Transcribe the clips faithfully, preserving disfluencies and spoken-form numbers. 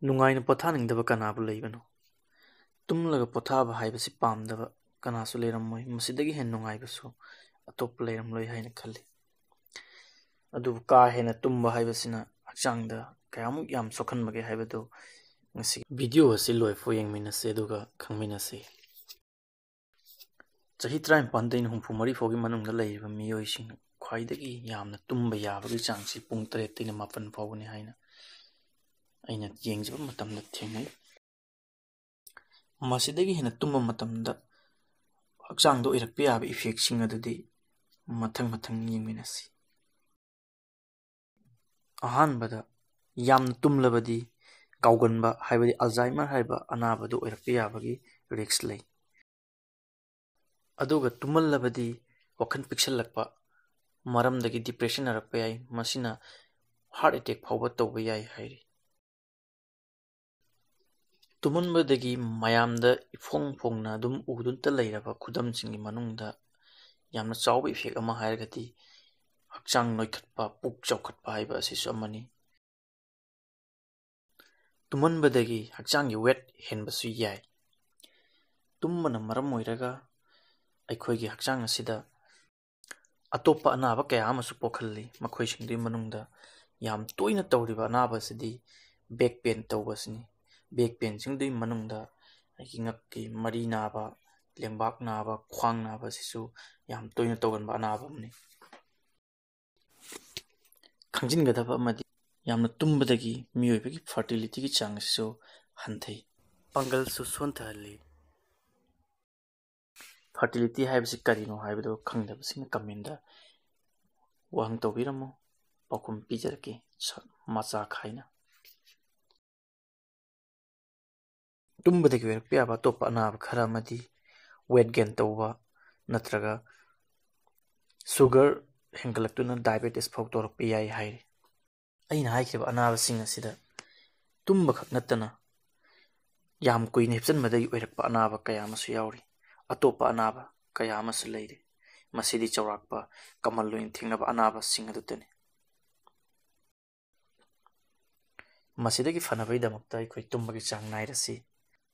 ꯅꯨꯡꯉꯥꯏꯅ ꯄꯣꯊꯥꯅꯤꯡꯗꯕ ꯀꯅꯥꯕꯨ ꯂꯩꯕꯅꯣ? ꯇꯨꯝꯂꯒ ꯄꯣꯊꯥꯕ ꯍꯥꯏꯕꯁꯤ ꯄꯥꯝꯗꯕ ꯀꯅꯥꯁꯨ ꯂꯩꯔꯝꯃꯣꯏ꯫ ꯃꯁꯤꯗꯒꯤ ꯍꯦꯟꯅ ꯅꯨꯡꯉꯥꯏꯕꯁꯨ ꯑꯇꯣꯞꯄ ꯂꯩꯔꯝꯂꯣꯏ ꯍꯥꯏꯅ ꯈꯜꯂꯤ꯫ ꯑꯗꯨꯕꯨ ꯀꯥ ꯍꯦꯟꯅ ꯇꯨꯝꯕ ꯍꯥꯏꯕꯁꯤꯅ ꯍꯛꯆꯥꯡꯗ ꯀꯌꯥꯃꯨꯛ ꯌꯥꯝ ꯁꯣꯛꯍꯟꯕꯒꯦ ꯍꯥꯏꯕꯗꯨ ꯉꯁꯤ video ꯑꯁꯤ ꯂꯣꯏꯐꯥꯎ ꯌꯦꯡꯃꯤꯟꯅꯁꯤ, ꯑꯗꯨꯒ ꯈꯪꯃꯤꯟꯅꯁꯤ꯫ ꯆꯍꯤ ꯇꯔꯥꯅꯤꯄꯥꯟꯗꯩꯅ ꯍꯨꯝꯐꯨ ꯃꯔꯤ ꯐꯥꯎꯒꯤ ꯃꯅꯨꯡꯗ ꯂꯩꯔꯤꯕ ꯃꯤꯑꯣꯏꯁꯤꯡꯅ ꯈ꯭ꯋꯥꯏꯗꯒꯤ ꯌꯥꯝꯅ ꯇꯨꯝꯕ ꯌꯥꯕꯒꯤ ꯆꯥꯡꯁꯤ ꯄꯨꯡ ꯇꯔꯦꯠꯇꯩꯅ ꯃꯥꯄꯟ ꯐꯥꯎꯕꯅꯤ ꯍꯥꯏꯅ ꯑꯩꯅ ꯌꯦꯡꯖꯕ ꯃꯇꯝꯗ ꯊꯦꯡꯅꯩ꯫ ꯃꯁꯤꯗꯒꯤ ꯍꯦꯟꯅ ꯇꯨꯝꯕ ꯃꯇꯝꯗ ꯍꯛꯆꯥꯡꯗ ꯑꯣꯏꯔꯛꯄ ꯌꯥꯕ effectꯁꯤꯡ ꯑꯗꯨꯗꯤ ꯃꯊꯪ ꯃꯊꯪ ꯌꯦꯡꯃꯤꯟꯅꯁꯤ꯫ ꯑꯍꯥꯟꯕꯗ, ꯌꯥꯝꯅ ꯇꯨꯝꯂꯕꯗꯤ ꯀꯥꯎꯒꯟꯕ, ꯍꯥꯏꯕꯗꯤ Alzheimer ꯍꯥꯏꯕ ꯑꯅꯥꯕꯗꯨ ꯑꯣꯏꯔꯛꯄ ꯌꯥꯕꯒꯤ risk ꯂꯩ꯫ ꯑꯗꯨꯒ ꯇꯨꯝꯃꯜꯂꯕꯗꯤ ꯋꯥꯈꯜ ꯄꯤꯛꯁꯜꯂꯛꯄ ꯃꯔꯝꯗꯒꯤ depression ꯅꯥꯔꯛꯄ ꯌꯥꯏ꯫ ꯃꯁꯤꯅ heart attack ꯐꯥꯎꯕ ꯇꯧꯕ ꯌꯥꯏ ꯍꯥꯏꯔꯤ꯫ ꯇꯨꯝꯃꯟꯕꯗꯒꯤ ꯃꯌꯥꯝꯗ ꯏꯐꯣꯡ ꯐꯣꯡꯅ ꯑꯗꯨꯝ ꯎꯗꯨꯅꯇ ꯂꯩꯔꯕ ꯈꯨꯗꯝꯁꯤꯡꯒꯤ ꯃꯅꯨꯡꯗ ꯌꯥꯝꯅ ꯆꯥꯎꯕ effect ꯑꯃ ꯍꯥꯏꯔꯒꯗꯤ ꯍꯛꯆꯥꯡ ꯅꯣꯏꯈꯠꯄ, ꯄꯨꯛ ꯆꯥꯎꯈꯠꯄ ꯍꯥꯏꯕ ꯑꯁꯤꯁꯨ ꯑꯃꯅꯤ꯫ ꯇꯨꯝꯃꯟꯕꯗꯒꯤ ꯍꯛꯆꯥꯡꯒꯤ weight ꯍꯦꯟꯕꯁꯨ ꯌꯥꯏ꯫ ꯇꯨꯝꯕꯅ ꯃꯔꯝ ꯑꯣꯏꯔꯒ ꯑꯩꯈꯣꯏꯒꯤ ꯍꯛꯆꯥꯡ ꯑꯁꯤꯗ ꯑꯇꯣꯞꯄ ꯑꯅꯥꯕ ꯀꯌꯥ ꯑꯃꯁꯨ ꯄꯣꯛꯍꯜꯂꯤ꯫ ꯃꯈꯣꯏꯁꯤꯡꯗꯨꯒꯤ ꯃꯅꯨꯡꯗ ꯌꯥꯝ ꯇꯣꯏꯅ ꯇꯧꯔꯤꯕ ꯑꯅꯥꯕ ꯑꯁꯤꯗꯤ back pain ꯇꯧꯕ ꯑꯁꯤꯅꯤ꯫ Back painꯁꯤꯡꯗꯨꯒꯤ ꯃꯅꯨꯡꯗ ꯑꯩꯒꯤ ꯉꯛꯀꯤ ꯃꯔꯤ ꯅꯥꯕ, ꯂꯦꯡꯕꯥꯛ ꯅꯥꯕ, ꯈ꯭ꯋꯥꯡ ꯅꯥꯕ ꯑꯁꯤꯁꯨ ꯌꯥꯝ ꯇꯣꯏꯅ ꯇꯧꯒꯟꯕ ꯑꯅꯥꯕ ꯑꯃꯅꯤ꯫ ꯈꯪꯖꯤꯟꯒꯗꯕ ꯑꯃꯗꯤ, ꯌꯥꯝꯅ ꯇꯨꯝꯕꯗꯒꯤ ꯃꯤꯑꯣꯏꯕꯒꯤ fertilityꯒꯤ ꯆꯥꯡ ꯑꯁꯤꯁꯨ ꯍꯟꯊꯩ, ꯄꯥꯡꯒꯜꯁꯨ ꯁꯣꯟꯊꯍꯜꯂꯤ꯫ Fertility ꯍꯥꯏꯕꯁꯤ ꯀꯔꯤꯅꯣ ꯍꯥꯏꯕꯗꯨ ꯈꯪꯗꯕꯁꯤꯡꯅ commentꯗ ꯋꯥꯍꯪ ꯇꯧꯕꯤꯔꯝꯃꯨ, ꯄꯥꯎꯈꯨꯝ ꯄꯤꯖꯔꯛꯀꯦ ꯁ-, ꯃꯆꯥ ꯈꯥꯏꯅ꯫ ꯇꯨꯝꯕꯗꯒꯤ ꯑꯣꯏꯔꯛꯄ ꯌꯥꯕ ꯑꯇꯣꯞꯄ ꯑꯅꯥꯕ ꯈꯔ ꯑꯃꯗꯤ weight gain ꯇꯧꯕ ꯅꯠꯇ꯭ꯔꯒ sugar ꯍꯦꯟꯒꯠꯂꯛꯇꯨꯅ diabetes ꯐꯥꯎ ꯇꯧꯔꯛꯄ ꯌꯥꯏ ꯍꯥꯏꯔꯤ꯫ ꯑꯩꯅ ꯍꯥꯏꯈꯤꯕ ꯑꯅꯥꯕꯁꯤꯡ ꯑꯁꯤꯗ ꯇꯨꯝꯕꯈꯛ ꯅꯠꯇꯅ ꯌꯥꯝ ꯀꯨꯏꯅ ꯍꯤꯞꯆꯟꯕꯗꯒꯤ ꯑꯣꯏꯔꯛꯄ ꯑꯅꯥꯕ ꯀꯌꯥ ꯑꯃꯁꯨ ꯌꯥꯎꯔꯤ꯫ ꯑꯇꯣꯞꯄ ꯑꯅꯥꯕ ꯀꯌꯥ ꯑꯃꯁꯨ ꯂꯩꯔꯤ꯫ ꯃꯁꯤꯗꯤ ꯆꯥꯎꯔꯥꯛꯄ common ꯑꯣꯏꯅ ꯊꯦꯡꯅꯕ ꯑꯅꯥꯕꯁꯤꯡ ꯑꯗꯨꯇꯅꯤ꯫ ꯃꯁꯤꯗꯒꯤ ꯐꯅꯕꯒꯤꯗꯃꯛꯇ ꯑꯩꯈꯣꯏ ꯇꯨꯝꯕꯒꯤ ꯆꯥꯡ ꯅꯥꯏꯔꯁꯤ꯫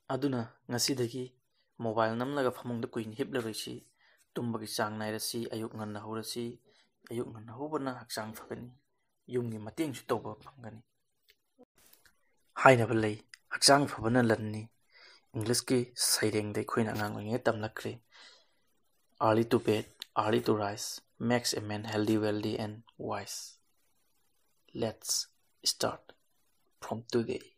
ꯑꯗꯨꯅ ꯉꯁꯤꯗꯒꯤ mobile ꯅꯝꯂꯒ ꯐꯃꯨꯡꯗ ꯀꯨꯏꯅ ꯍꯤꯞꯂꯔꯣꯏꯁꯤ꯫ ꯇꯨꯝꯕꯒꯤ ꯆꯥꯡ ꯅꯥꯏꯔꯁꯤ꯫ ꯑꯌꯨꯛ ꯉꯟꯅ ꯍꯧꯔꯁꯤ꯫ ꯑꯌꯨꯛ ꯉꯟꯅ ꯍꯧꯕꯅ ꯍꯛꯆꯥꯡ ꯐꯒꯅꯤ꯫ ꯌꯨꯝꯒꯤ ꯃꯇꯦꯡꯁꯨ ꯇꯧꯕ ꯐꯪꯒꯅꯤ꯫ ꯍꯥꯏꯅꯕ ꯂꯩ, "ꯍꯛꯆꯥꯡ ꯐꯕꯅ ꯂꯟꯅꯤ"꯫ English ꯀꯤ ꯁꯩꯔꯦꯡꯗ ꯑꯩꯈꯣꯏꯅ ꯑꯉꯥꯡ ꯑꯣꯏꯔꯤꯉꯩ ꯇꯝꯂꯛꯈ꯭ꯔꯦ, "Early to bed, early to rise, makes a man healthy, wealthy and wise." Let's start from today.